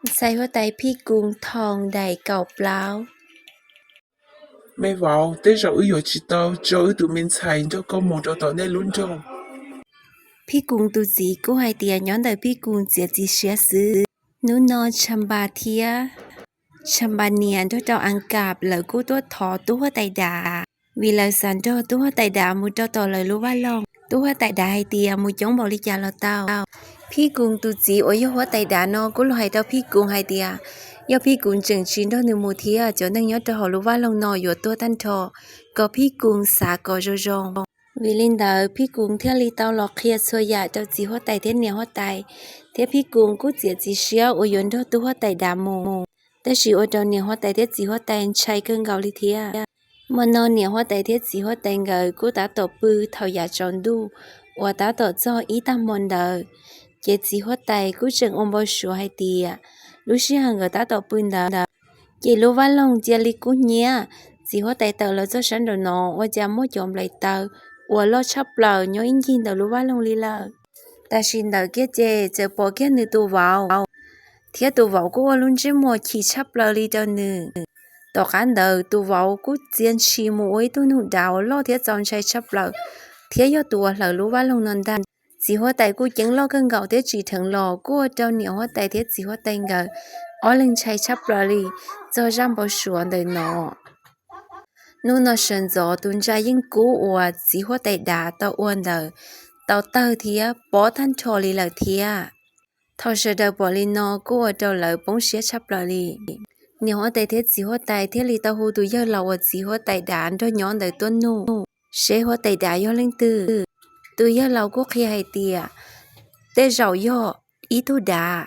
Ntxhais huab tais Phij Koos thaum daim kaum plaub. Me vauv, tej zaum wb yuav tsis tau tso wb tus me ntxhais nrog koj mus rau tom nej lub nroog. Phij Koos tus txiv kuj hais tias nyob ntawm Phij Koos txiav txim siab xwb. Hnub no Tshas Npas thiab Tshas Npas niam nrog rau As Kas lawv kuj tuaj thov tub huab tais dav, vim lawv xav nrog tub huab tais dav mus rau tom lawv lub vaj loog. Tub huab tais dav hais tias mus coob npaum li cas los tau. Phij Koos tus txiv uas yog huab tais dav no kuj los hais rau Phij Koos hais tias yog Phij Koos tseem tsis nrog nws mus thiab cov neeg nyob rau hauv lub vaj loog no yuav tuag tag nrho, kom Phij Koos xav kom zoo zoo. Vim li ntawd Phij Koos thiaj li tau los qhia txhua yam rau txiv huab tais thiab niam huab tais, thiab Phij Koos kuj txiav txim siab uas yuav nrog tub huab tais dav mus. Tab sis ua rau niam huab tais thiab txiv huab tais ntshai kawg nkaus li thiab. Hmo no niam huab tais thiab txiv huab tais nkawd kuj tab tom pw thaum yav tsaus ntuj uas tab tom txog ib tag hmo ntawd, ces txiv huab tais kuj tseem ua npau suav hais tias lub sij hawm nkawd tab tom pw ntawd, ces lub vaj loog cia li kub hnyiab. Txiv huab tais tawm los txog sab nraum no ua cas muaj cov nplaim taws uas loj tshaj plaws nyob ib ncig ntawm lub vaj loog li lawm. Tam sim ntawd kiag ces txawm pom kiag nws tus vauv, thiab tus vauv kuj ua lub ntsej muag chim tshaj plaws li rau nws. Tom qab ntawd tus vauv kuj txia ntshis mus ua ib tug noog dav uas loj thiab txaus ntshai tshaj plaws, thiab yog tus uas hlawv lub vaj loog no ntag. Txiv huab tais kuj ceeb loj kawg nkaus thiab tsim dheev los kuj ua rau niam huab tais thiab txiv huab tais nkawd ob leeg ntshai tshaj plaws li txog zaj npau suav ntawm no. Hnub no sawv ntxov tus ntsa yeej kub uas txiv huab tais dav tau ua ntawd tau tawg thiab pob tag nrho li lawm thiab. Thaum sawv daws pom li no kuj ua rau lawv poob siab tshaj plaws li. Niam huab tais thiab txiv huab tais thiaj li tau hu tus yawg laus uas txiv huab tais dav nrog nyob ntawd tuaj nug seb huab tais dav yog leej twg. Tus yawg laus kuj qhia hais tias tej zaum yog ib tug dav.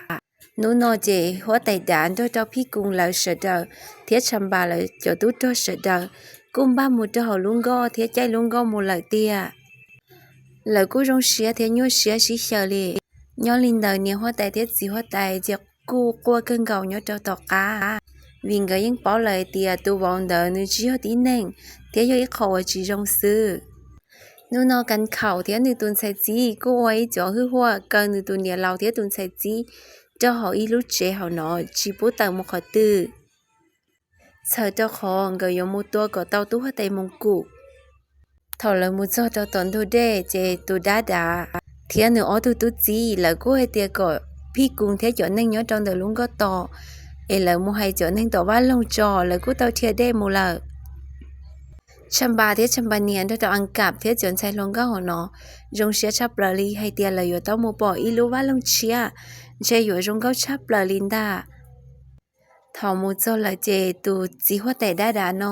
Hnub no ces huab tais dav nrog rau Phij Koos lawv sawv daws thiab Tshas Npas lawv cov tub rog sawv daws kuj npaj mus rau hauv lub nkoj thiab caij lub nkoj mus lawm tiag. Lawv kuj zoo siab thiab nyuaj siab sib xyaw li. Nyob li ntawd niam huab tais thiab txiv huab tais ces kuj quaj kawg nkaus nyob rau tom qab, vim nkawd yeej paub lawm hais tias tus vauv ntawd nws tsis yog tib neeg thiab yog ib qho uas tsis zoo xwb. Hnub no Kas Khaum thiab nws tus ntxhais txib kuj ua ib cov hwj huaj kaw nws tus niam laus thiab tus ntxhais txib rau hauv ib lub tsev hauv no tsis pub tawm mus qhov twg, txhawm rau qhov nkawd yuav mus tua kom tau tub huab tais Moos Kum. Thaum lawv mus txog rau tom ntug dej ces tus dab dav thiab nws ob tug tub txib lawv kuj hais tias kom Phij Koos thiab cov neeg nyob rau ntawm lub nkoj tos, es lawv mus hais cov neeg tom vaj loog tso, lawv kuj tau dhia dej mus lawm. Tshas Npas thiab Tshas Npas niam nrog rau As Kas thiab cov ntxhais hluas nkauj hauv no zoo siab tshaj plaws li hais tias lawv yuav tau mus pom ib lub vaj loog tshiab, ntshe yuav zoo nkauj tshaj plaws li ntag. Thaum mus txog lawm ces tus txiv huab tais dab dav no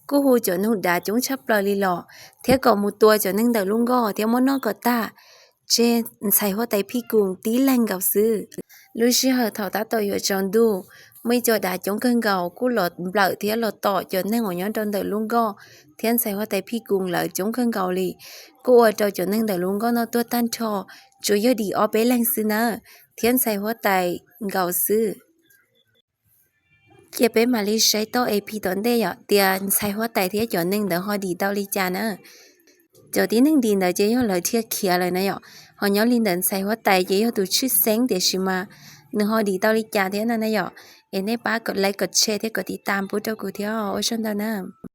kuj hu cov noog dav coob tshaj plaws li los thiab kom mus tua cov neeg ntawm lub nkoj thiab muab noj kom tag, tseg ntxhais huab tais Phij Koos tib leeg nkaus xwb. Lub sij hawm thaum tab tom yuav tsaus ntuj, muaj ib co dav coob kawg nkaus kuj los nplawm thiab los tom cov neeg uas nyob rau ntawm lub nkoj thiab ntxhais huab tais Phij Koos lawv coob kawg nkaus li, kuj ua rau cov neeg ntawm lub nkoj no tuag tag nrho, tsuas yog dim ob peb leeg xwb nawb, thiab ntxhais huab tais nkaus xwb. Cia peb mam li saib tau E P tom ntej yom, tias ntxhais huab tais thiab cov neeg ntawd ho dim tau li cas na. Cov tib neeg dim ntawd ces yog lawv dhia khiav lawm na yom, ho nyob li ntawm ntxhais huab tais ces yog tus tshwj xeeb tiam sis mas nws ho dim tau li cas thiab no na yom. Es nej pab kom like, kom share thiab kom tiv tam pub rau kuv thiab, ua tsaug ntau na.